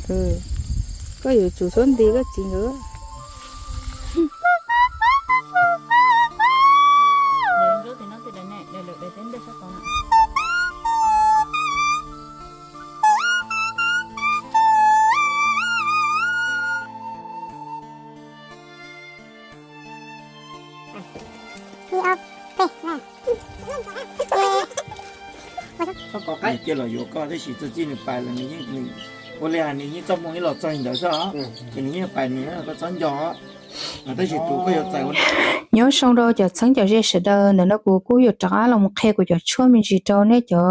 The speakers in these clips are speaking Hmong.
Koj yuav tsum txhob nti koj txiv nkawd. Txhob kov qaib, cia los yuav koj, tab sis txog txij nws pais los nws yeej, nws ua li hais nws yeej txoj hmoo ib los txog li ntawd xwb, ces nws yeej pais nws, koj txhob nco. Tab sis tus koj yuav txais ua. Nyob zoo rau cov txheeb cov ze sawv daws, ntawm no kuv kuj yuav rov qab los mus qhia kuv cov tshuaj me ntsis rau nej cov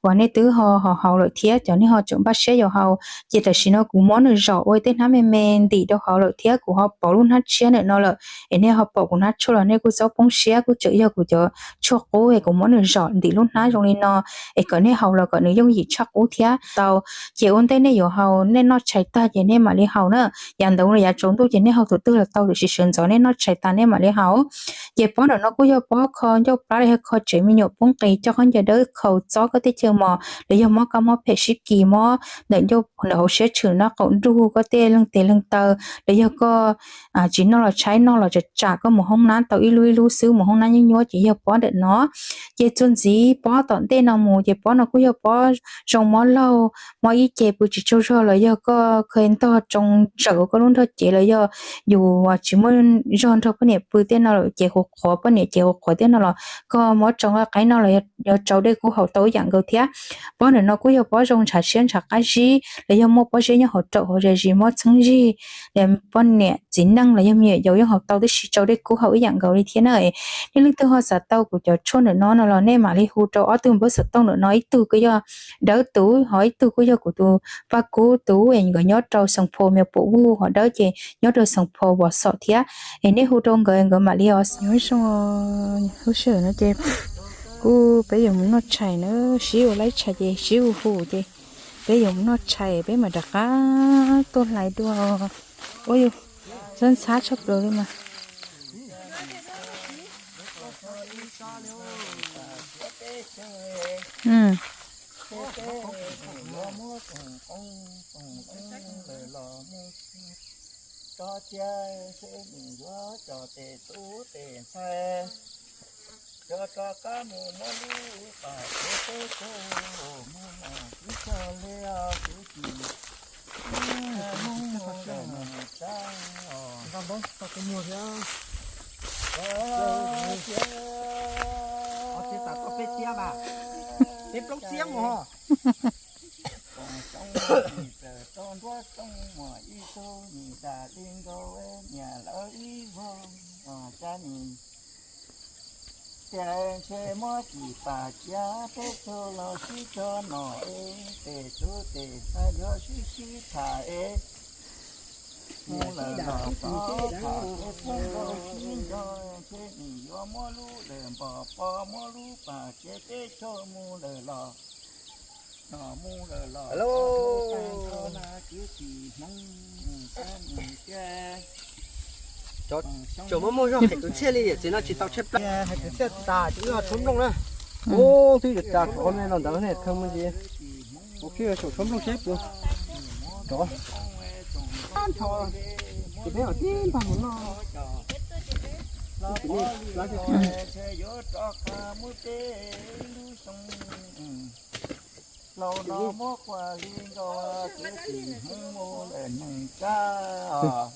uas nej twb ho ho haus lawm thiab cov nej ho tseem npaj siab yuav haus. Ces tam sim no kuv muab nws zom ua tej hnab me me ntim rau hauv lawm thiab kuv ho pauv lub hnab tshiab ntawm no lawm, es nej ho pom kuv hnab tshuaj los nej kuj txhob poob siab, kuj tseem yog kuv cov tshuaj qub es kuv muab nws zom ntim lub hnab zoo li no, es kom nej haus los kom nws yooj yim tshaj qub thiab tau. Ces ua ntej nej yuav haus, nej noj tshais tag ces nej mam li haus na. Yav ntawd los yav tsaus ntuj ces nej haus thaum twg los tau, tiam sis sawv ntxov nej noj tshais tas nej mam li haus. Ces pob ntawm no kuj yog pob kho ncauj plab los yog kho tsev me nyuam poob qis coj khaub ncaws dawb khaus txob koj tej chaw mos los yog mob kab mob phem sib kis mob ntawm ncauj ntawm hauv siab tshwm no qaum nrug koj tej leeg tes leeg taw los yog koj tsis noj los tshaib noj los tsam tsam koj mus hoob nab tau ib lub ib lub xwb mus hoob nab nyuab nyuab ces yog pob ntawm no. Ces txuas ntxiv pob tom ntej no mus ces pob no kuj yog pob zoo mob laug, mob ib ce pw tsis tsaug zog los yog koj kha ntog tsoo tsawm koj lub nrog cev los yog yus tsis muaj zog nrog poj niam pw tej no lawm ces qhuav qhuav poj niam ces qhuav qhuav tej no los koj mob tsoo qaib no los yog tsau dej kub haus tau ib yam nkaus thiab. Pob ntawm no kuj yog pob zoo ntshav siab ntshav qab zib los yog muaj pob zeb nyob hauv raum hauv zais zis mob txheeb zig, poj niam txiv neej los yog me nyuam yaus yeej haus tau tab sis tsau dej kub haus ib yam nkaus li thiab na. Nej leej twg ho xav tau kuv cov tshuaj ntawm no no los nej mam li hu rau ob tug npawb xov tooj ntawm no, ib tug kuj yog Dawb tus, ho ib tug kuj yog kuv tus Paj Kub tus es nkawd nyob rau Xeev Phos Mias Pum Vuj, ho Dawb ces nyob rau Xeev Phos Vos Xom thiab. Es nej hu rau nkawd, nkawd mam li os. Nyob zoo, lub sij hawm no ces kuj peb yuav mus noj tshais na, sib ua laib tshais ces sib hu hu ces peb yuav mus noj tshais peb mam rov qab tuaj hlais dua. Ua yus ntxhab ntxhab tshaj plaws li mas. Cov cia seb nws yuav cov tes tub tes ntxhais, yuav rov qab mus muab lub pam kev teb chaws mus los tib co li os kwv tij. Mus mus lawm mus tsa os. Peb plaub txiab mus. Koom xyoo mus tis tawm rau nruab roob muaj ib tug nws tas li nkaus niam lawv ib vog os cab nws. Tias ntshe muab kis pam cia teb chaws los sib cog nom es tes tub tes ntxhais yuav sib sib tham es mus lawm los tod tham kev poob nrog sib nco, ntshe nws yuav muab lub lawm npom pov muab lub pam cia teb chaws mus lawm los. Alo, tsuas muaj muaj zog hais kwv txhiaj li, yawm txiv no tsis tau tshaib plab. Hais kwv txhiaj tas ces wb ho tshuab nplooj na. Ub, twb yuav tas rov me no ntawd ne, thawj mus ces ua kiag saum tshuab nplooj saib puas rov. Ces peb mam tib npag mus noj. Laus no muab quas li nkaus kwv tij Hmoob mus lawm neeg kab os.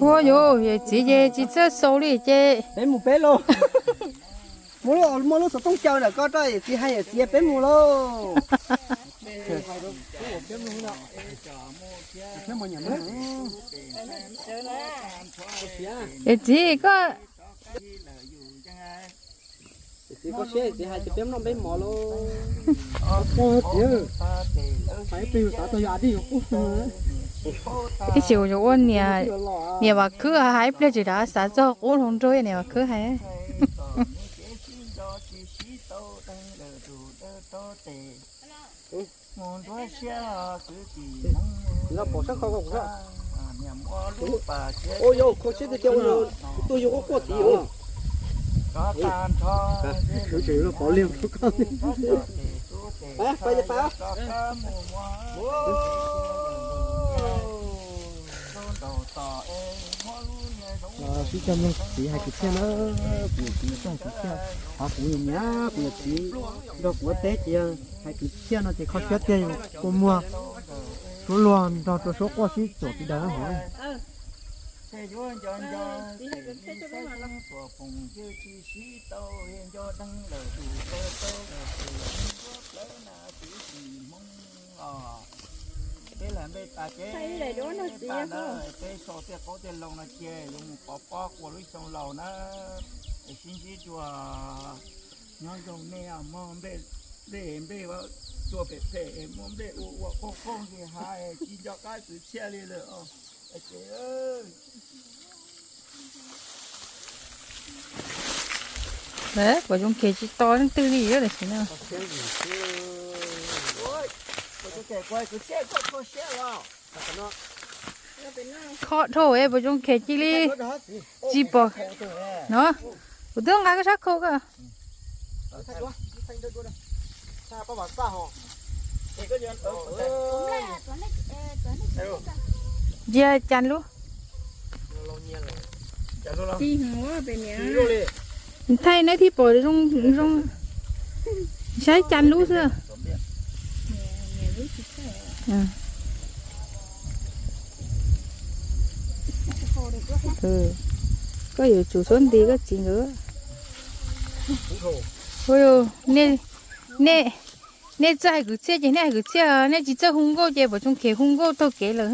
Ua yus yawm txiv ces tsis txawj xaus li ces peb mus peb lauj. Muaj lub, muaj lub xov tooj caw ntawm ko rau yawm txiv, hais yawm txiv peb mus lauj. Yawm txiv koj, yawm txiv koj siab, yawm txiv hais tias peb noj peb mov lauj. Ib txhis kuv yuav ua niam, niam Vam Khwb hais ib pliag tsis dav xav txog qub hluas nraug niam Vam Khwb hais. Ua yus kho siab tiag tiag, ua tuaj yus quaj quaj tid os. Wb tseem yuav los pov liag rau koj. Pab, pab, pab. Sib cog mloog txiv hais kwv txhiaj na, kuv yawm txiv txawj hais kwv txhiaj, qhov kuv niam kuv yawm txiv nrog kuv ua teb ces yog hais kwv txhiaj no ces kho siab tiag, yus kua muag suab luag nrog rau suab quaj sib txuam tib daws hov. Peb lam npej tas ces peb sau tej qoob tej loo no ces yuav mus pov pob qua lub xyoo laus na. Es sib ntsib dua, nyob zoo nej, muaj nplej nplej cua phem phem, muaj nplej ua ua qoob qoob li hav, tsis nco qab kwv txhiaj li lawm. Puas zoo khev tsis to leej twg li lawm sim no. Kho dhau es puas zoo khev cia li tsis pom no. Kuv twb nqa koj sab khau ko. Ntsia cas lub. Thaij neb thiaj pom zoo zoo. Saib cas lub xwb. Koj yuav tsum xub nti koj txiv nkawd. Nej, nej txawj hais kwv txhiaj ces nej hais kwv txhiaj, nej tsis txawj hu nkauj ces puas tsoom khev hu nkauj taug kev lawm.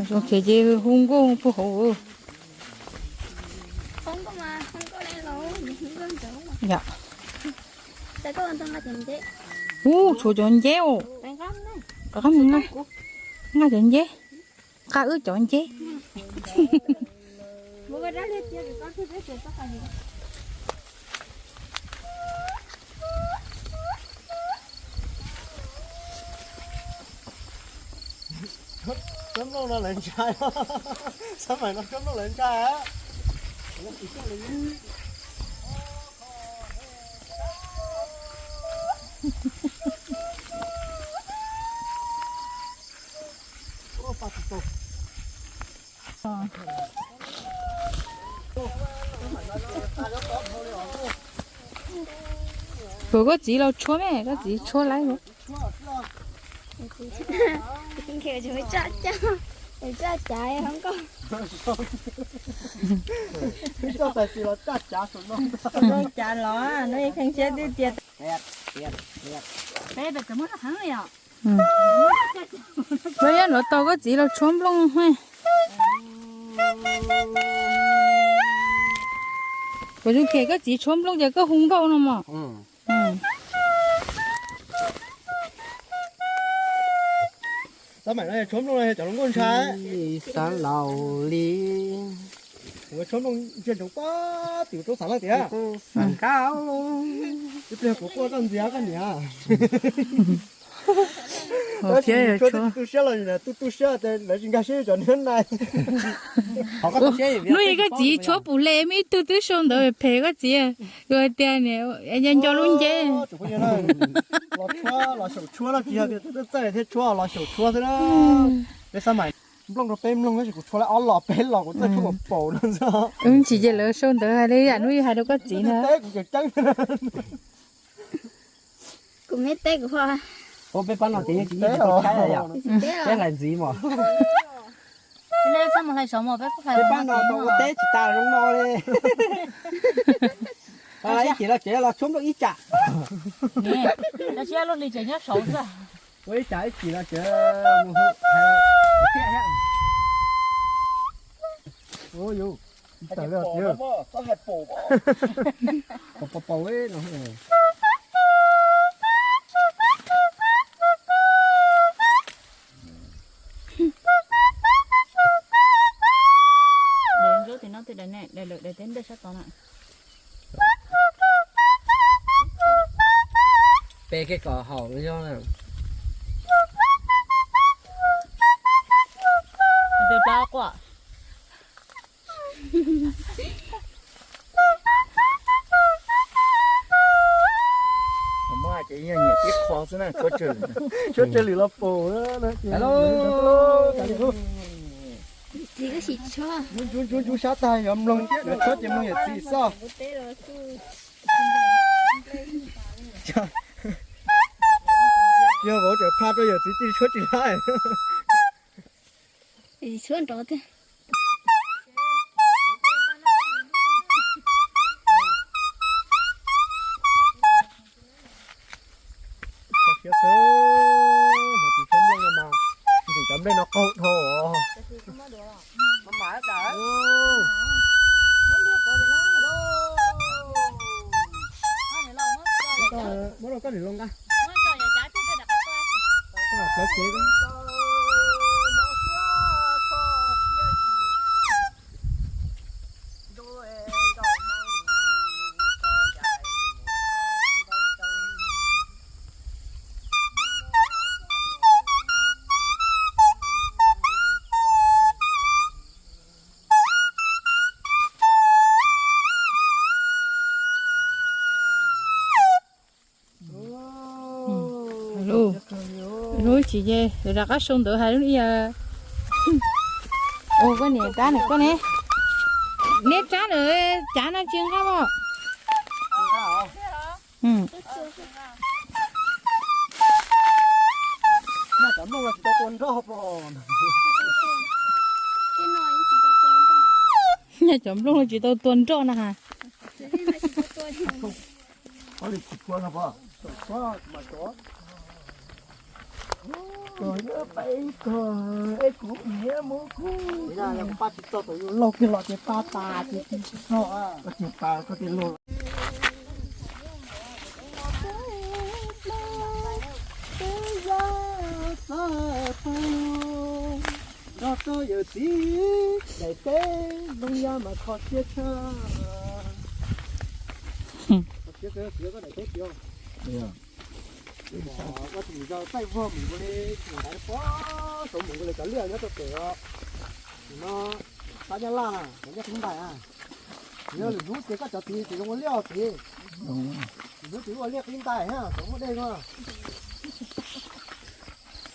Zoo khev ces hu nkauj puag hauv. Yom. Ub, tshuav cov nceb os. Rov qab mus nqa, nqa cov nceb, nqa wb cov nceb. Cov nplooj no lawv ntshai, xab maim no cov nplooj lawv ntshai. Kuv koj txiv los tshuab me, koj txiv tshuab laib. Coj tais tis los caj cav saum no. Zoo cav los no kheej siab twb tias. Koj nyob nuav tau koj txiv los tshuab nplooj. Kuv zoo khev koj txiv tshuab nplooj ces koj hu nkauj no mog. Xab maim no tshuab nplooj no cov hluas nkauj ntshai. Xav laus li. Kuv tshuab nplooj ntsia ntsoov pob tim roob xav lawm tiag. Ib pliag kuv quaj koj ntxias koj niam. Tab sis tshuab twb tu siab los tu tu siab ces lawv tsis nkag siab cov niag nai. Hnub ib koj txiv tshuab pum le muaj ib tug twb sau ntawv phem koj txiv, tias nco lub nceb. Los tshuab los xyaum tshuab no tsis yog tias txawj txawj thiaj tshuab los xyaum tshuab xwb na. Peb xab maim nplooj rau peb mloog tab sis kuv tshuab lawm ob los peb los kuv txawj tshuab paum paum no xwb. Tsis ces lawv sau ntawv hais li yam hnub ib hais rau koj txiv na. Teb kuv tseem ceeb. Kuv me teb kuv ho. Ua peb pab no ces yeej tsis yeej tsis tau tshaib yom. Peb hlais ntxiv mos. Peb pab no tau ua teb tsis tas zoo no li. Ib chim los tsev los tshuab nplooj ib tsam. Ua ib tsam ib chim los tsev mus thiaj thiab. Ua yus tawm li os. Paum paum no. Pe kiag kom haum yog. Muab ces yog nyiam tib qho xwb na, tshuav tsawg lwm los pom. Hello. Ntsub ntsub ntsub sab tag, yuav mloog, yuav tshuab ces mloog yawm txiv xwb. Yog vauv tseem pha rau yawm txiv tsis tshuab tsis lab. Tshuab nrov tiag. Kho siab kawg, hnov tus tshuab nplooj no mas ntim cov nplej no qaug dhau os. Muab rau koj niam loo nqa. Koj plawv kev. Lub tsis ces rov qab sau ntawv hais lub ib yam. Ua koj niam rab nws koj ne. Neb rab nws cav no tsis nqa os. Nyaj cov nplooj no tsis tau tua nroj pom. Nyaj cov nplooj no tsis tau tua nroj na has. Koj li tsis tshua no pom. Koj yuav peb koj es kuv niam mus kuv. Yog kuv pab tsis tau tus yus laug kiag los ces pab tas ces tsis txog. Koj tsis pab koj tij laug. Nrog rau yawm txiv daim teb loo ya mas kho siab tshaj. Kho siab kawg, koj daim teb tiag. Ua tus zaws taij vog mus nkaus li tus ntaiv pob saud mus nkaus li cov liaj nyob rau pem os. No pab nyab laj na, cov liaj qib ntais na. Yog lwm hnub ces koj cov txiv tsis zoo ua liaj os txiv. Lwm hnub tsis ua liaj qib ntais thiab txhob muaj dej no.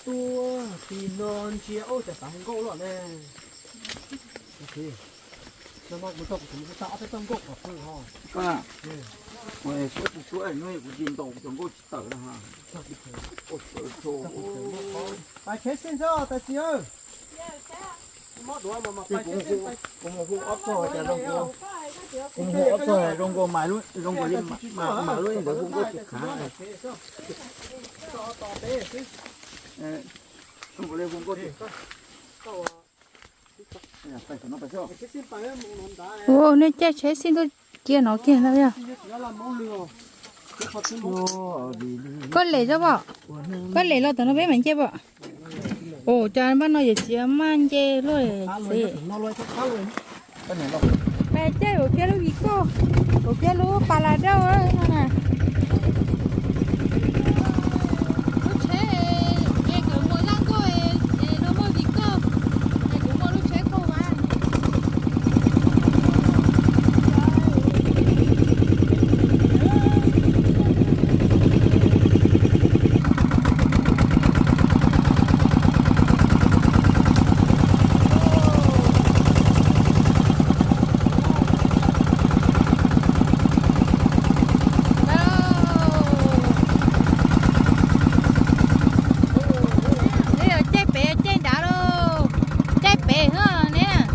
Tuaj tim no ntsia ub cas xav hu nkauj lawm ne. No no kuv tau kuv tus mus tau ob peb txoj nkauj kom pw ho. Suab tsis suab hnub kuv tsis ntaus kuv cov nkauj tsis tawm no. Pais tsheb xij ntxawg tais txiv. Kuv mus hu ob txog cas zoo, kuv mus hu ob txog zoo nkaus, zoo nkaus li mam lub ntawd hu nkauj tsis khav. Zoo nkaus li hu nkauj tsis khav. Ua nej caij tsheb xij ntuj cia no kiag no yog. Koj lem zoj pom, koj lem los tam no peb mam nce pom. Ua cas npaj no yawm txiv maj nce luaj xwb. Pais caij ua kiag lub viv koj, ua kiag lub pas las dauj no na. Lub tsheb es kawm muag laj nkauj es no muaj viv koj, es kuv muaj lub tsheb kauj vas. Neb caij pem caij nrad lauj, caij pem hwb neb.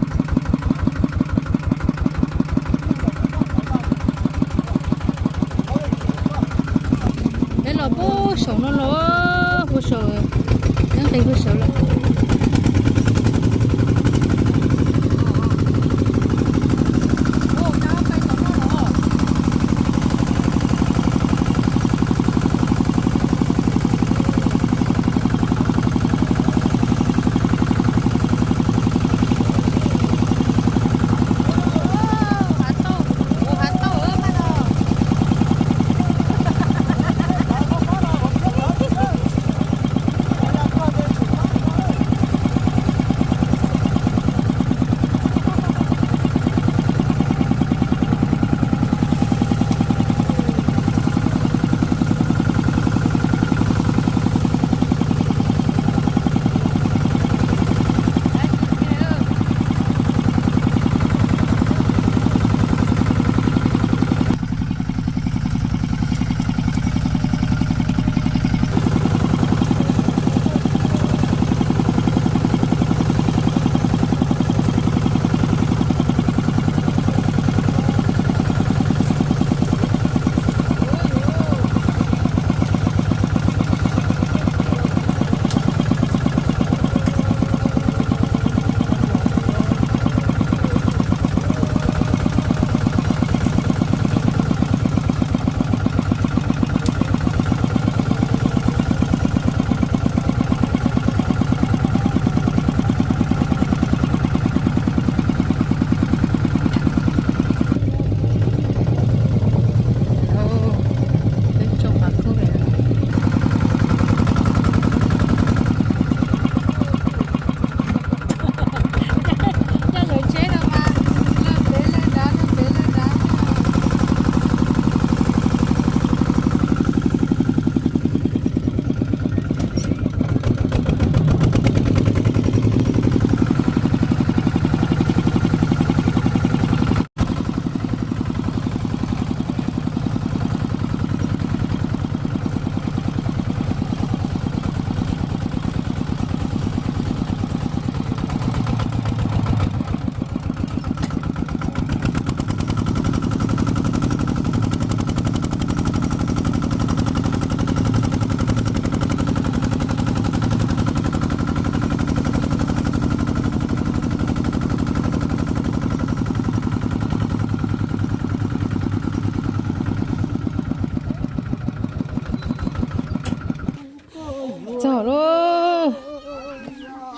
Peb los puag saum no los, puag saum, nqis puag saum lawm. Hav tauj,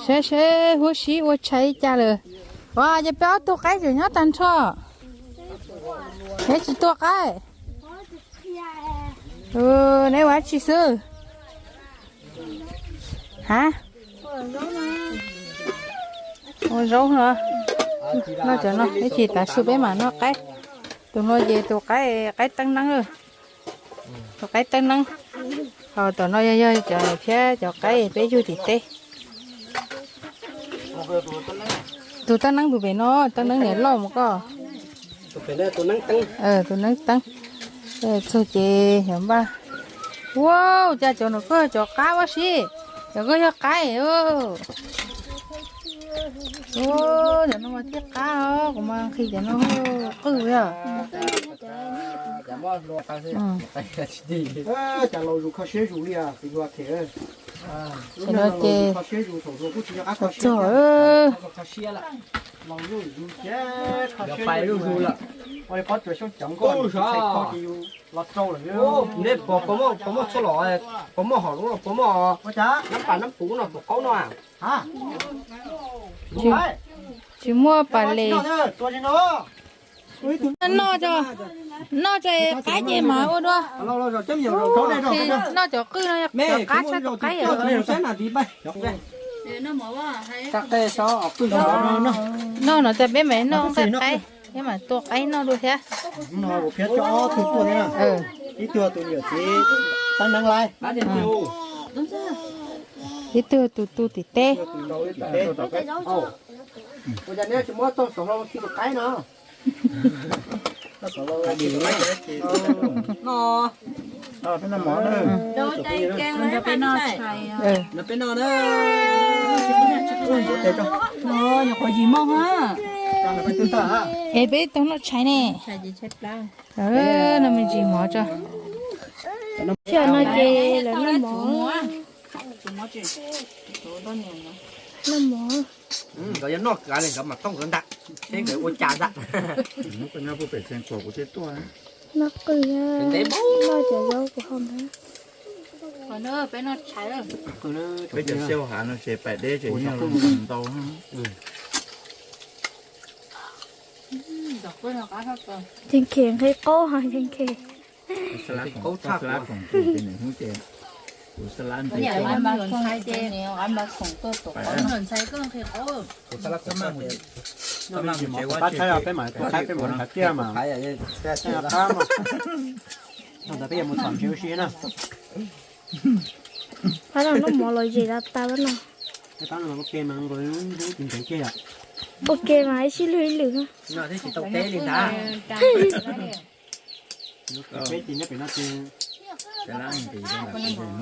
Saib seb huab sib ua tshais li cas lawm. Ua cas peb ob tug qaib tseem nyob tag nrho, neb tsis tua qaib? Neb ua dab tsi xwb? Ha? Ua zaub no. Noj cov no, ib chim tav su peb mam noj qaib. Tus no ces tus qaib, qaib teeb neeb. Tus qaib teeb neeb. Ho tom no yog, yog cov niam thiab cov qaib peb yug tim teb. Tus teeb neeb tus pem no, teeb neeb niam loj mus koj. Tus neeb teeb. Txog ces yog npaj. Ua cas cov no koj cov qab ua si, cov koj yog qaib. Cov no mas thiaj qab os, kuv mas nqhis cov no qwj yog. Cas laus zus kho siab zus li txiv hluas Khem. Lub neej no laus zus kho siab zus, thaum hluas kuj tsis nco qab kho siab. Laus zus zus thiab kho siab zus lawm. Ua li pob tsuas xyoob cov nkoj, kho ces yus los rau lawm. Neb puas, puas muaj txhuaj los, puas muaj hom lub no, puas muaj nab pas nab puv no puas qaub no? Tsis muaj pas les. Noj, noj tso, qaib ces mas ua dua. Noj cov qwj no, cov qab sab tus qaib. Noj no tas peb mam noj qaib, peb mam tua qaib noj dua thiab. Ib tug tus niam txiv teeb neeb lais, ib tug tus tu tim teb. Es peb tau noj tshais ne. No me ntsis mov tso. Thiaj no ces lawv noj mov. Noj mov. Nkawd yuav noj kawg li nkawd mam thooj nkawd ntag, seb nkawd ua cas ntag. Noj qwj, noj cov zaub kuv ho ntag. Peb cov siab hav no ces pais deb ces yeej ntau. Ces Khem nqhis qaub, ces Khem. Peb mam tua qaib, peb mus nrhav tiaj mas. Ntawd peb yuav mus txhom ntses ua si na. Qab no noj mov los zem tas tas no. Ua ke mas ib sij lwg ib lwm.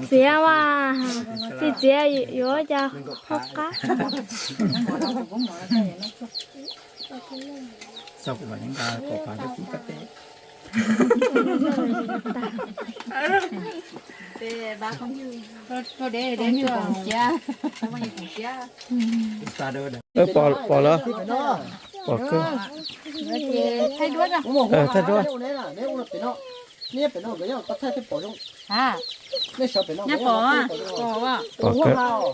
Txiav mas, txiv txiav yuav cas ho qab. Pom, pom lawm. Pom kawg. Thaij duab. Pom kawg.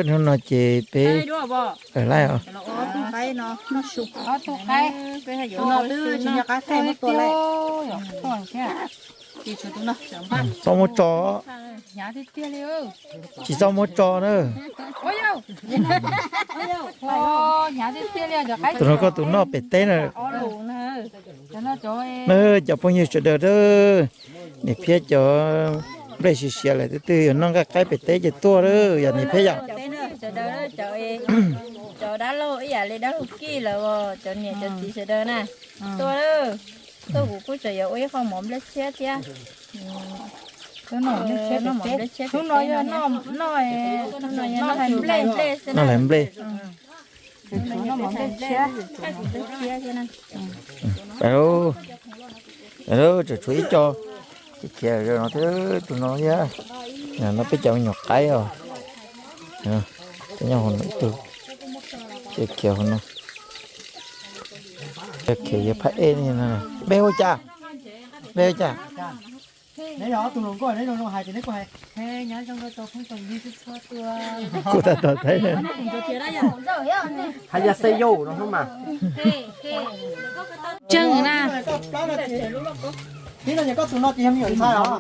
Hnub no ces peb laij os. Txhob muab tso. Tsis txhob muab tso na. Tus no koj tus noj pem teb na. Na cov phooj ywg sawv daws, niam Phiab cov nplej siav siav lawm, twb twg yog noj nqaij qaib pem teb ces tuaj, yog niam Phiab yom. Cov dab laug ib yam li dab laug Kij lawm, cov niam cov txiv sawv daws na, tuaj, tuaj kuv kuj tseem yuav ua ib qho mov nplej tshiab thiab. Hnub no yog noj, noj hlais nplej. Tseem tshuav ib co, khiav khiav no thiab tus no thiab. No peb cov me nyuam qaib os. Peb nyob hauv no ib tug, khiav khiav hauv no. Khiav khiav yog phab ej li no. Npe hu cas? Npe hu cas? Neb yog ob tug hluas nkauj, neb zoo zoo hais ces neb kuj hais. Nyob zoo rau tau phooj ywg txhua tus. Kuv tab tom thaij. Hais yas xej yau no hnub mas. Tseeg na. Tib no yog koj tus no ces yog me nyuam ntxhais os.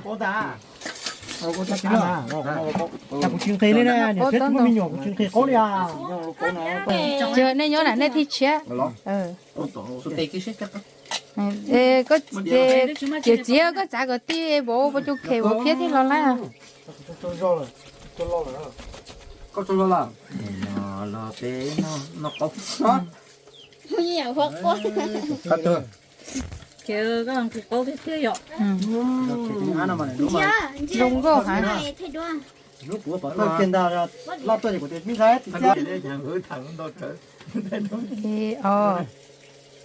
Kuv tsis nqis li na, niam thiab tsis muaj me nyuam kuv tsis nqis qaub li as. Nej nyob na nej thiaj tshiab. Ces txiv koj txav kom tij vauv Pov Coo Khes vauv Phiab thiaj los laib. Koj tau los lawm. Los peb noj qaub. Zoo nkauj heev. Loj tuaj ces kuv tias me ntxhais,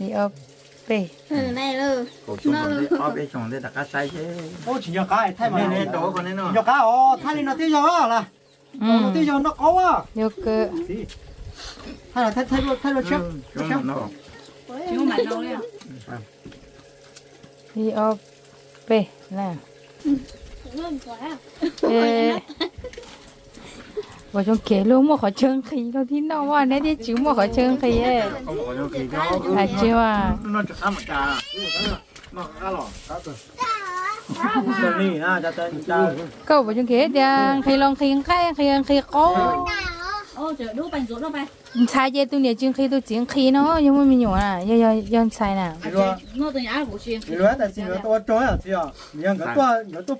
ib ob peb. Tsis nco qab os, thaij li no twb yog lawm. Twb yog noj qaub. Yog kawg. Thaij, thaij dua tshiab. Ib ob peb na. Pov Coo Khes luag muaj qhov chaw nqhis luag thiaj noj, neb thiaj tsis muaj qhov chaw nqhis. Hais tsis mas. Koj Pov Coo Khes tias nqhis los nqhis nqaij, nqhis nqhis qaub. Ntxhais ces tus niam tsis nqhis tus txiv nqhis no, yog muaj me nyuam na, yog ntxhais na. Tuaj ze txiv neeb txiv yaig ces muaj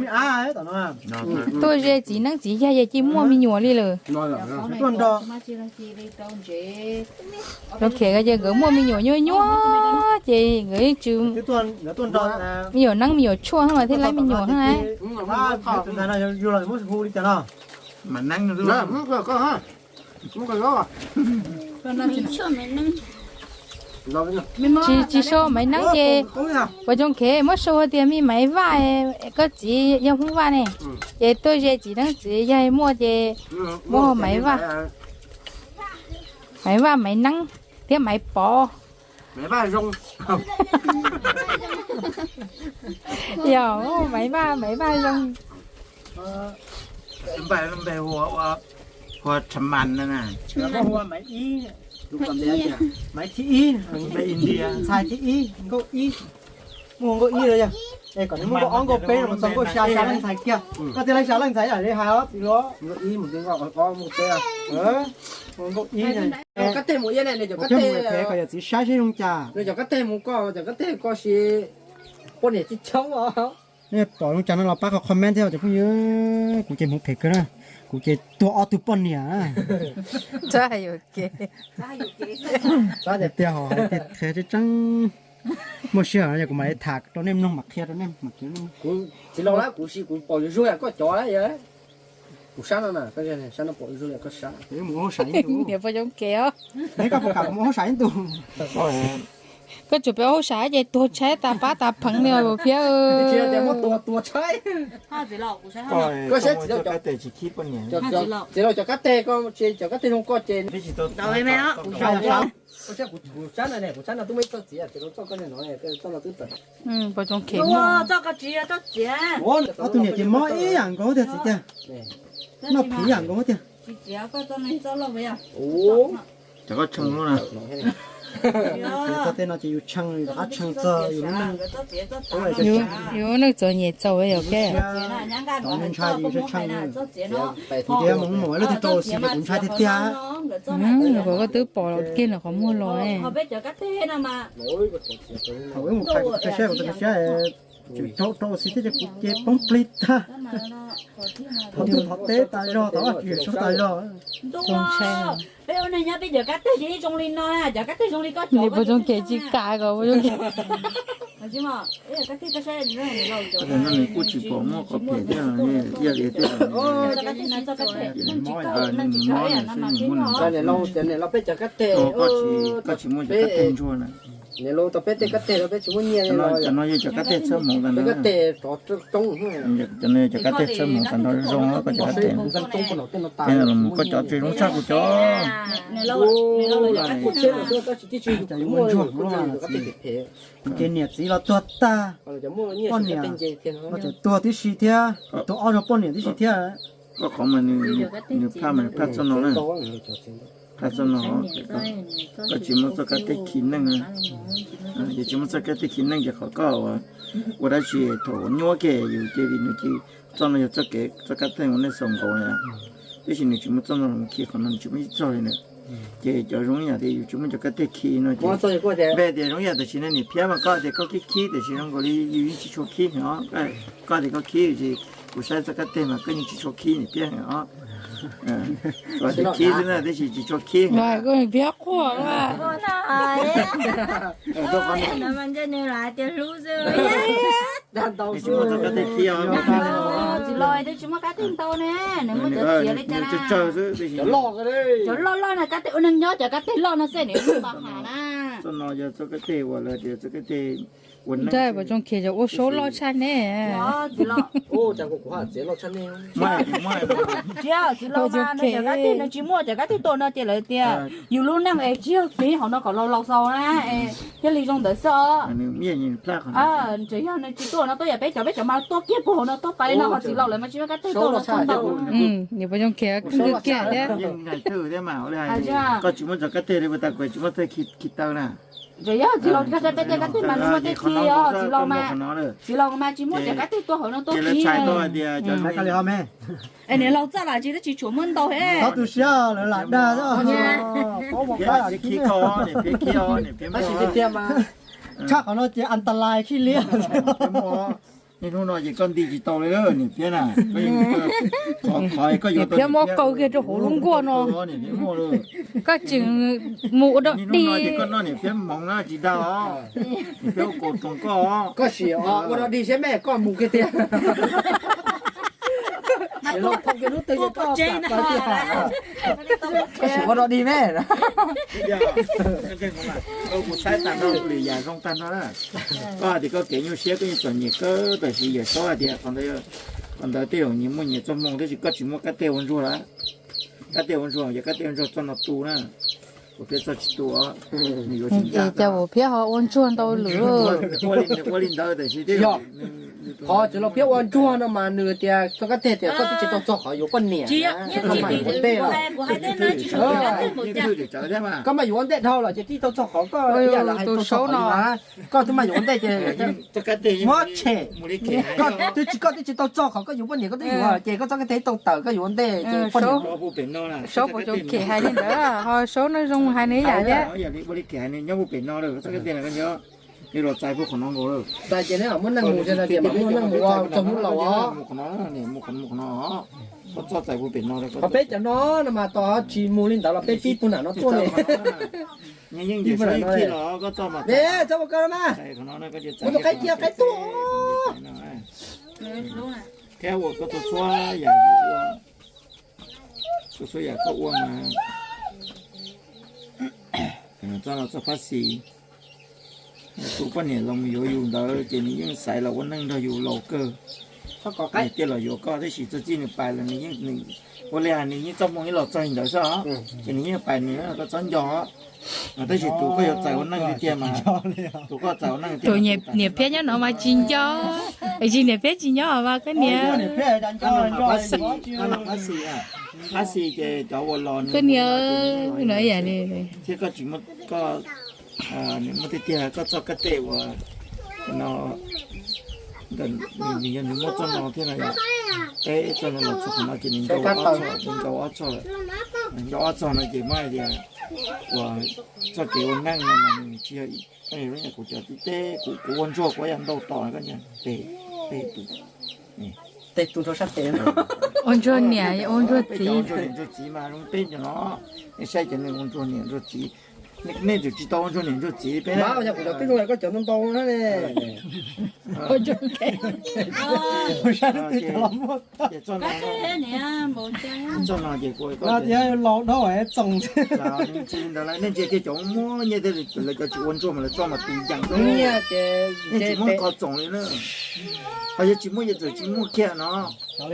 me ab tom no. Tuaj ze txiv neeb txiv yaig ces cia muaj me nyuam li lawm. Pov Coo Khes ces nkawd muaj me nyuam nyuaj nyuaj ces nkawd yeej tsis, me nyuam neeb me nyuam tshuaj mas thiaj laib me nyuam na. Tsis, tsis so Maiv Neeb ces Pov Coo Khes muab sau tias me Maiv Vaj, koj txiv yog Hmoob Vaj ne, ces tuaj ze txiv neeb txiv yaig muaj ces muab Maiv Vaj, Maiv Vaj, Maiv Neeb thiab Maiv Pov. Yog Maiv Vaj, Maiv Vaj Zoo. Npe hu ua Thav Mas na. Maiv thib ib, ntxhais thib ib, nkauj ib. Muaj nkauj ib los yog, es kom nws muaj nkauj ob nkauj peb los txog nkauj xya, xya leej ntxhais kiag. Koj thiaj li xya leej ntxhais lam li hais os txiv hluas. Nkauj ib, kom yog txiv saib seb zoo cas. Nej pom zoo cas no los pab qhov comment thiab cov phooj ywg. Kuv ces hmoov phem kawg na, kuv ces tuag ob tug poj niam. Tiag tiag, hais tias qhia tseeb tseeb. Muaj sij hawm no yog kuv mam li tham rau nej mloog, mam qhia rau nej. Txiv laus, kuv sim kuv pom zuj zus yam koj cov, kuv sab no na, sab no pom zuj zus yam koj sab. Mus ua hauj sam ib ntus. Niam Pov Coo Khes os. Koj puas kam kuv mus ua hauj sam ib ntus? Koj tsuas peb ua hauj sam ces tuag tshaib tas pab tas pheev li os Phiab. Koj saib txiv laus cov kab teg, koj tsis cov kab teg zoo koj ces. Kuv sab no ne, kuv sab no twb muaj ib txoj txiv, txiv laus txoj koj no, txoj no twb tawm. Pov Coo Khes, ob tug niam ces mob ib yam nkaus tiag txiv tiag. Noj phiv ib yam nkaus tiag. Cov koj tshee lub na. Txog tej no ces yus tshee, rov qab tshee txog yus lub neej. Yus lub neej txom nyem txaus yog kev. Tom ntshai ces yus tshee. Kuv tias mus mus lub twg rau xim ces kuv ntshai tiag tiag. Kom koj twb pom kiag ntawm qhov muag los. Thaum wb mus phais kuv txhais siab, kuv txhais siab, tsum rau rau xim thiab ces kuv ces poob plig tag. Thov tuaj thov teb tas zog, thov Vajtswv sau tas zog. Peb ua neeg nyob peb cov kab teg ces yeej zoo li no, cov kab teg zoo li koj cov. Niam Pov Coo Khes tsis kam kom Pov Coo Khes. Kuj tsis pom muaj qhov phem thiab, ib yam li tej. Koj tsis muaj cov kab teg ntsuag na. Cov no yog cov kab teg txhawb hmoov tas nrho. Cov no yog cov kab teg txhawb hmoov tas nrho zoo, koj cov kab teg. Los mus koj cov tsis zoo tshaj kuv cov. Ces niam txiv los tuag tag, poj niam los tseem tuag tib si thiab, tus ob rog poj niam tib si thiab. Koj qhov mas nws phaj mas nws phaj txoj no na. Phaj txoj no, koj tsis muab txoj kab teg khi neej na. Ces tsis muab txoj kab teg khi neej ces qhov koj ua dab tsi thaum nyuaj kiag yus cia li nws cia, txoj no yog txoj kev txoj kab teg ua neej xaus nkaus na. Tab sis nws tsis muab txoj no los khi qhov no nws tsis muab ib txoj li na. Ces cov zoo ib yam tias yus tsis muab cov kab teg khi no ces, npe tias zoo ib yam tam sim no niam Phiab mas koj tias koj khib khib tiam sis zoo nkaus li yus yeej tsis tshua khib heev os. Koj tias koj khib ces kuv saib txoj kab teg mas koj yeej tsis tshua khib niam Phiab heev os. Koj tias khib xwb na tab sis tsis tshua khib heev. Phiab quaj. Tsis muab txoj kab teg khi os. Tsis los twb tsis muaj kab teg ntau ne, nws muaj cov txiav li cas na. Tsawg xwb tab sis cov loj loj na, kab teg ua neeg nyob cov kab teg loj no xwb nws muaj npa has na. Txoj no yog txoj kab teg uas lawv tias txoj kab teg ua neej. Puas Tsoom Khiav cov ua saub loj tshaj ne. Txiv los mas no cov kab teg nws tsis muaj cov kab teg tuaj no ces lawv tias yus lub neej es tsis yog kev hauv no kom laus laus xaus na es thiaj li zoo ntawd xwb os. Tseem yog nws tsis tuaj no tuaj yam peb cov, peb cov mas tuaj kiag puag hauv no tuaj pais no ho txiv laus lawv mas tsis muaj kab teg tuaj no tuaj ntau. Puas Tsoom Khiav kawg kiag thiab. Koj tsis muab cov kab teg li puas tas kuv tsis muab txoj khi taw na. Tseem yog txiv laus kab teg, peb tej kab teg mas nws muaj tej khi os txiv laus mas. Txiv laus mas tsis muaj cov kab teg tuaj hauv no tuaj khi. Es niam laus txaj los tsis, twb tsis tshuav muab ntau he. Txhob tu siab, lawv lam dag. Khi koj, niam Phiab khi os, niam Phiab muaj. Tab sis tiag tiag mas tshaj qhov no ces an ta lais khi liab. Niaj hnub no ces koj nti tsis tau li niam Phiab na. Qhov, qhov koj yuav tau Phiab muab kaw kiag rau hauv lub nkuaj no. Koj tseem mus ua dog dig. Niaj hnub no ces koj noj niam Phiab hmoov na tsis dag os. Niam Phiab ua kaus roos koj. Koj sim ua dog dig seb me koj mus kiag tiag. Koj sim ua dog dig me. Kuv saib tag nrho lwm yam zoo tag nrho na. Koj hais tias koj kev nyuaj siab koj yeej txom nyem kawg tab sis Yawm Saub hais tias qhov ntawd tej zaum nyias muaj nyias txoj hmoo tab sis koj tsis muab kab teg ua ntsuag lawm. Kab teg ua ntsuag yog kab teg ua ntsuag txoj no tu na. Kuv Phiab txoj tsis tu os. Nws yuav tsis ncaj. Cas Puas Phiab ho ua ntsuag ntau lwm. Ua li ntawd tab sis tej zaum qhov txiv laus Phiab ua ntsuag no mas nws tias txoj kab teg tias koj twb tsis tau txog qhov yuav poj niam. Koj mas yuav ua ntej dhau lawm ces twb tau txog qhov koj ib yam li hais tau txog qhov yuav, koj twb mas yuav ua ntej ces muab tshem. Koj twb tsis, koj twb tsis tau txog qhov koj yuav poj niam koj twb yuav ces koj txoj kab teg tau tawm koj yuav ua ntej ces poj niam. Saub Puas Tsoom Khiav hais li ntawd ho Saub no zoo hais nws ib yam thiab. Nyob puag pem no lawm txoj kab teg no koj nyob, los txais puag qhov no nkaus lawm. Txais ces neb muab neeg mus, muab neeg mus ua txog hnub laus os. Mus qhov no, mus qhov no, koj txoj txais puag pem no. Qhov peb cov no no mas tos tsis mus li ntawd los peb pib puag nram no tuaj li. Yeej yeej ntawm sab ib khi los koj txoj mas. Txhob ua koj no mas. Ua tus qaib cia qaib tuaj. Thiab ua koj txhua txhua yam, txhua txhua yam koj ua mas. Txoj no txoj phab xis, tus poj niam los mus yuav yus ntawd ces nws yeej xaiv los ua neej nrog yus laus kawg. Nws thiaj los yuav koj tab sis txog txij nws pais los nws yeej, ua li hais nws yeej txoj hmoo ib los txog li ntawd xwb os, ces nws yeej pais nws, koj txhob nco. Tab sis tus koj yuav txais ua neej tiag tiag mas, tus koj txais ua neej tiag, niam Phiab nyob no mas tsis nco, tsis niam Phiab tsis nyob mas koj niam. Phab xis, phab xis ces cov uas los koj niam no ib yam li thiab koj tsis muaj, koj muaj tiag tiag koj txoj kab teg uas no, nws yog nws muab txoj no thiab no yog, peb txoj no los txog qhov no ces nws nco ob txoj, nws nco ob txoj lawm, nco ob txoj no ces muab hais tias uas txoj kev ua neej no mas nws tsis yog, kuv cov tib teb kuv ua ntsuag kuv yam ntau tom koj niam, tej tus, tej tus rau sab tes, ua ntsuag niam ua ntsuag txiv, ntsuag txiv mas zoo peb cov no, nej saib cov neeg ua ntsuag niam ntsuag txiv. Nej tseem tsis tau ua ntsuag niam ntsuag txiv peb. Yog kuv cov twb zoo koj cov ntau ntau na ne. Ua ntsuag niam. Ces txoj no, txoj no ces kuv tias laus dhau txoos. Tsis li ntawd, nej ntsia kiag cov muaj nyiaj thiab lawv cov tsis ua ntsuag mas lawv txoj mas tus yees xwb. Nej tsis muaj qhov txoos li na. Ho yog tsis muaj yog txawm tsis muaj kiag no. Twb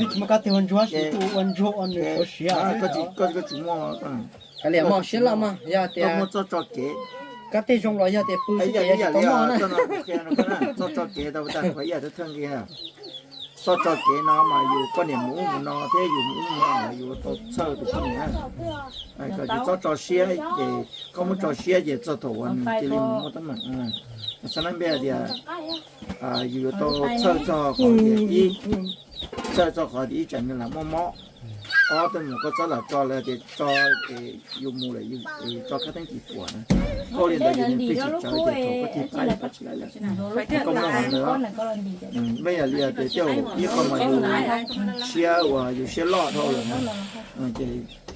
tsis muaj kab teg ua ntsuag, ua ntsuag ua nws siav siav. Koj tsis muaj. Hais li muaj siab loj mas yog tias muaj txoj tso kev. Kab teg zoo los yog tias pw xwb ces yam li tau muaj na. Txoj tso kev tau tas qhov ib yam thawj nqi. Txoj tso kev no mas yus poj niam mus ub mus no thiab yus mus ub mus no yus tau txhawj tus poj niam. Yus txhob tso siab ces koj muab tso siab ces txog thaum uas nws cia li mus muaj teeb meem. Xav nab npe tias yus yuav tau txhawj txog qhov tias ib, txhawj txog qhov tias ib tsam nws lam muaj mob. Ob, tej mus koj txhob lam tso lawm tias tso ces yus mus lawm tso khab teeb tis puam na. Koj ua li ntawd yus niam tij tsis tsawv ces thaum koj tig pab yus pab tsis laib lawm. Koj muaj qhov ntawd, mej yam li tias tej ib qho mas yus siab uas yus siab loj dhau lawm na, ces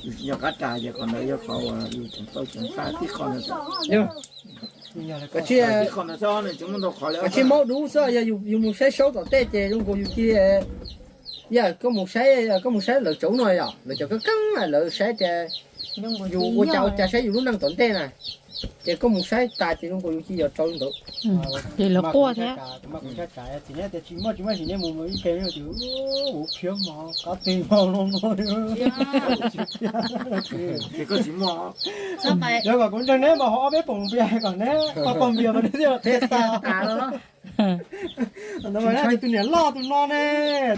yus tsis nco qab ras ces qhov ntawd yog qhov uas yus tseem tau ceev faj tib qho ntawd. Tib qho ntawd xwb, nws tseem muaj ntau qhov li. Koj tsis maub dub xwb, yog yus mus saib saub tom tej ces zoo nkaus yus cia li, yog koj mus saib, koj mus saib lawv tsav no yom, lawv cov keeb keeb lawv saib tias yus ua cas ua cas saib yus lub neej tom ntej na. Ces koj mus saib tas ces zoo nkaus yus cia li yuav rau ntawd. Ces lawv quaj thiab. Tsis muaj, tsis muaj sim nej mus ib ke tis hu phiab mos qab teg mos no no. Ces koj tsis muaj. Yog kom kuv ntseeg neb mas ho ob peb poom npias kom neb, poj npias mas neb thiaj tas. Tus niam loj tus no ne,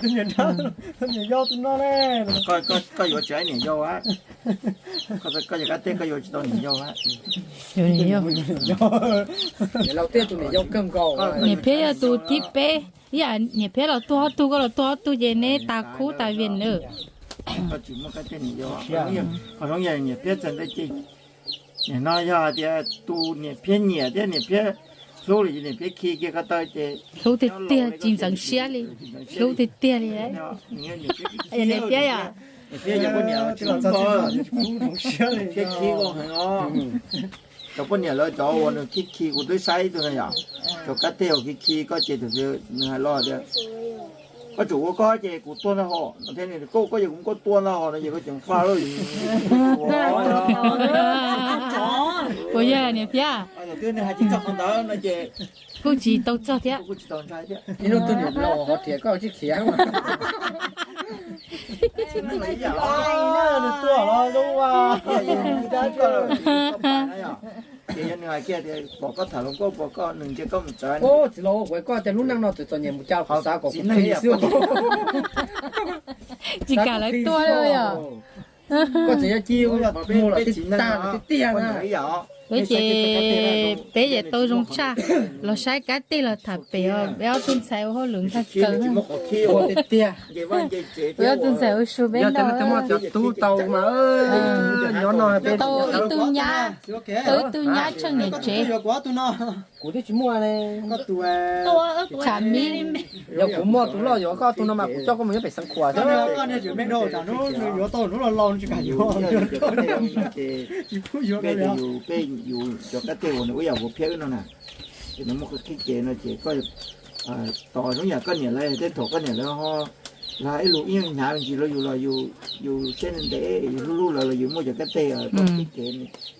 tus niam nrab, tus niam yau tus no ne. Koj yuav tsis niam yau a. Koj yog kab teg koj yuav tsis tau niam yau a. Niam Phiab yog tus thib peb, ib yam niam Phiab los tuag ob tug, koj los tuag ob tug ces neb tas khub tas vias lawm. Koj tsis muaj kab teg niam yau. Qhov zoo yog niam Phiab txhais ntawd ces, nim no yog hais tias tus niam Phiab nyiam thiab niam Phiab hlub lawm ces niam Phiab khi kiag ko taw ces hlub tiag tiag tsis ntxeev siab li, hlub tiag tiag li. Niam Phiab yog, niam Phiab yog poj niam tsis ntxeev siab li, Phiab khi koj heev os. Cov poj niam lawv cov uas nws khi khi kuv twb saib ib tug no yom, cov kab teg uas khi khi koj ces tus nws hais los tias koj tsum ua koj ces kuv tuag ntag hos, thiab koj ua koj ces kuv muab koj tua ntag hos no ces koj ceev faj lawm. Puas yog niam Phiab? Twb nws hais tsis txog qhov ntawd no ces kuj tsis tau txog thiab. Ib hnub twg niam laus ho riam koj tsis khiav. Nws tuaj los zoo, ces yog nws hais kiag tias pom koj tham hluas nkauj pom koj nws ntsia koj mus txawv. Txiv laus, koj tias lub neej no txawm txom nyem mus cas kuv xav kom kuv txiv neej xwb. Tsis kam lawv tua li yom. Koj txawm yog ci mus los tib tag tiag tiag na. Peb ces peb ces tau zoo tshaj, los saib kab teg los tham pem os, peb ob tug ntxhais ua hauj lwm ntag kawg. Tiag tiag. Peb ob tug ntxhais ua su peb ntag. Yog tias leej twg muaj cov tub tau mas nyob no peb tau ib tug nyab, tau ib tug nyab tsheej niam tsev. Kuv twb tsis muaj li. Tshav mi. Yog kuv muaj tus loj yuav koj tus no mas kuv coj koj mus nyob pem Xeev Khuam thiab. Peb yus, peb yus cov kab teg uas nws ua yam ua phiab wb no na, ces nws muaj qhib kev no ces koj tos zoo yam koj niam lawv, tej thaum koj niam lawv ho ib lub ib nyuag hnyav me ntsis los yus los yus siab ntev, yus hlub hlub lawv los yus muaj cov kab teg,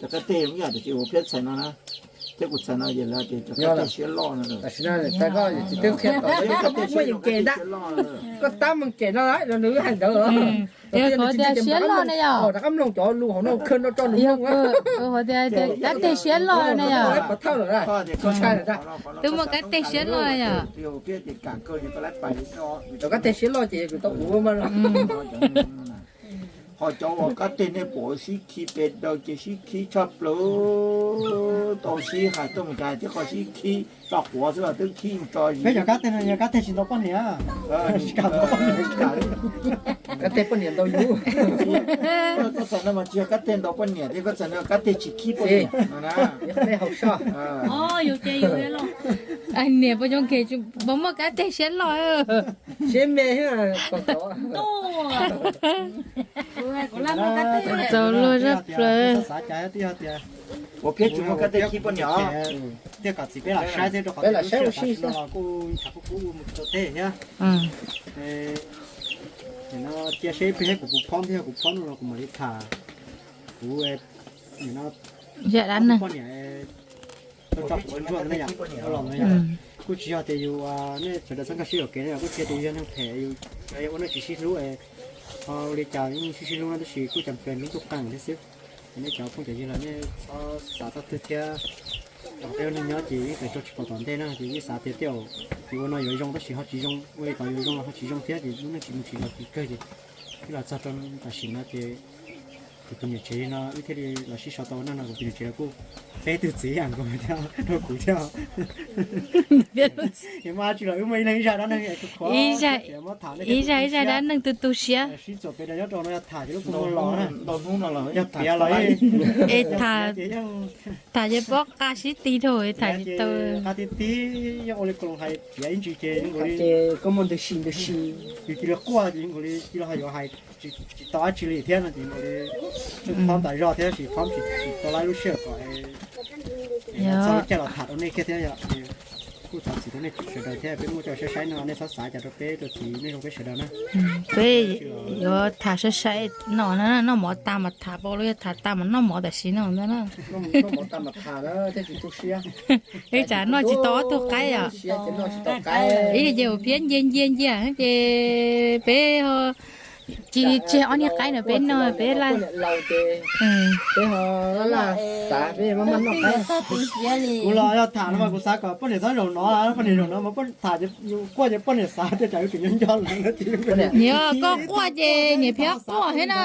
cov kab teg zoo yam tias ua phiab txhais no na, thiab kuv txhais no ces lawv tias cov kab teg siab loj no. Tam sim no koj tsis twb qhia tau, muaj yus kev ntag, koj tab meeg kev no los nws hais ntawd. Qhov tias siab loj ne yom, rov qab mloog cov lus hauv no kawg no tso nws mloog. Qhov tias kab teg siab loj ne yom. Twb muaj kab teg siab loj ne yom. Cov kab teg siab loj ces kuv tau ua mas. Ho cov uas kab teg nej pom sib khi pes daws ces sib khi tshaj plaws, tau sib hais tuaj mus cas thiab koj sib khi tso quav xwb los twb khi mus tso. Peb cov kab teg no yog kab teg tsis ntau poj niam. Kab teg poj niam ntau yus. Koj txhais no mas tsis yog kab teg ntau poj niam thiab, koj txhais no kab teg tsis khib poj niam no na. Niam poj coob kev, puas muaj kab teg siab loj? Siab me. Txaus luag zaj plaws. Ua phiab tsis muaj kab tej khib poj niam os. Tiaj kom txiv peb los saib thiab rau qhov peb los saib ua si no los kuj ntshai kub kub ua mus rau teb thiab. Nim no cia seb ib pliag kuv puas phob thiab, kuv phob no los kuv mam li tham. Kuv nim no zaj dab neeg poj niam tso kuv ntsuag ntawd na yom, los no yom. Kuj tsis yog tias yus, nej sawv daws txhob nkag siab yuam kev na yom, kuj tsis yog tias yus yog neeg phem, yus ua neej tsis sib hlub, ho ua li cas yeej sib sib hlub no tab sis kuj cov pes lub ntuj qeej thiab xwb. Ces nej cov phooj cov ywg los nej txhob xav txog twg thiab. Peb ua neeg nyob ces yeej pes rau tsis pom tom ntej na, ces yeej xav tias tej zaum yus ua no yuav zoo tab sis ho tsis zoo, ua li kom yuav zoo los ho tsis zoo thiab ces lub neej tsis mus tsis los ces kawg ces twb los txog rau tam sim no ces kuv tus niam tsev li no wb thiaj li los sib sau tau ua neej no, kuv tus niam tsev los kuj peb tug txiv yam nkaus thiab rau kuv thiab. Muaj dab tsi los wb muaj ib leeg ib zaj dab neeg, ib zaj ib zaj dab neeg tu tu siab. Sib txuam pem rau nyob rau no yog tham ces lub kua muag los na, yog piav los es tham, tham ces pob qa sib ti dhau tham tsis tau. Qa ti ti, yeej ua li kuv hais piav ib ntsis ces koj muaj ntws si ntws si, yus cia li quaj ces cia li ho yuav hais tsis tau dab tsi li thiab no ces li phob tas zog thiab tab sis phob tsis tau laib lub sij hawm kom txog lub caij los tham rau nej kiag thiab yom. Kuj thov txim rau nej sawv daws thiab, peb muaj coj saib saib no nej txhob xav cas rau peb rau txiv nej zoo peb sawv daws na. Peb yuav tham saib saib no, noj mov tas mas tham pab los yog tham tas mas noj mov tam sim no ntag na. Ib tsam noj tsis tau ob tug qaib yom. Ib yam ua phiab ncia ncia ncia ces peb ho tsis tseg ob niag qaib no peb noj peb laj. Kuv los yog tham no mas kuv xav kom poj niam txhob zaum no, poj niam zaum no mas tham quaj ces poj niam xav tias tsam yuav tsum nyob nco lawm. Yog koj quaj ces niam phiab quaj thiab na.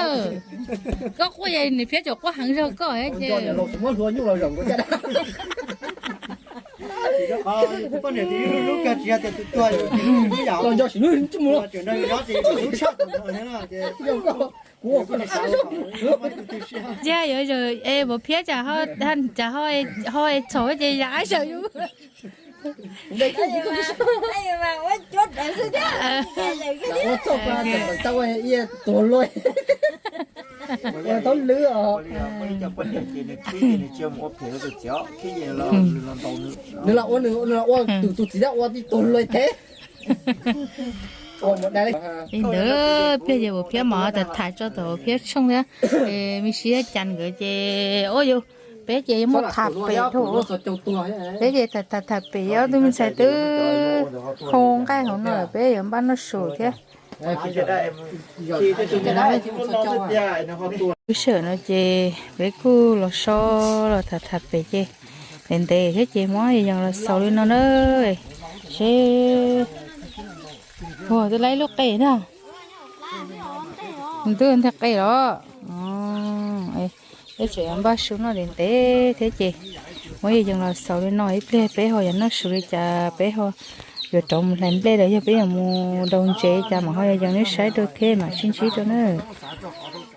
Koj quaj ces niam phiab tseem quaj heev zog koj ces. Ntsia yuav, es, vos phiab tsam ho es txhaum ces yam ab zawm yus. Nws los ua, nws los ua tus tus txiv ua tib tug luag thiab. Li ntawd pliag ces vos phiab mas tham tham tso tom vos phiab tshooj thiab. Me sib thiab cas nkawd ces ua yus, peb ces yuav muab tham pem dhau. Peb ces tham tham pem, ob tug me ntxhais twb hau nqaij hauv no lawm, peb yuav npaj noj su thiab. Lub sij hawm no ces peb kuj los so los tham tham pem ces ntev ntev thiab ces muab yog los xaus li no na. Seb, ua twb laib lub qe na. Twb nteg qe los. Peb tseem yuav npaj su noj ntev ntev thiab ces muab yog los xaus li no, ib pliag peb ho yuav noj su li cas peb ho yuav rov mus hlais nplej los yog peb yuav mus daus ntsev cas mas ho yog nej saib rau thiab mam sib ntsib rau na.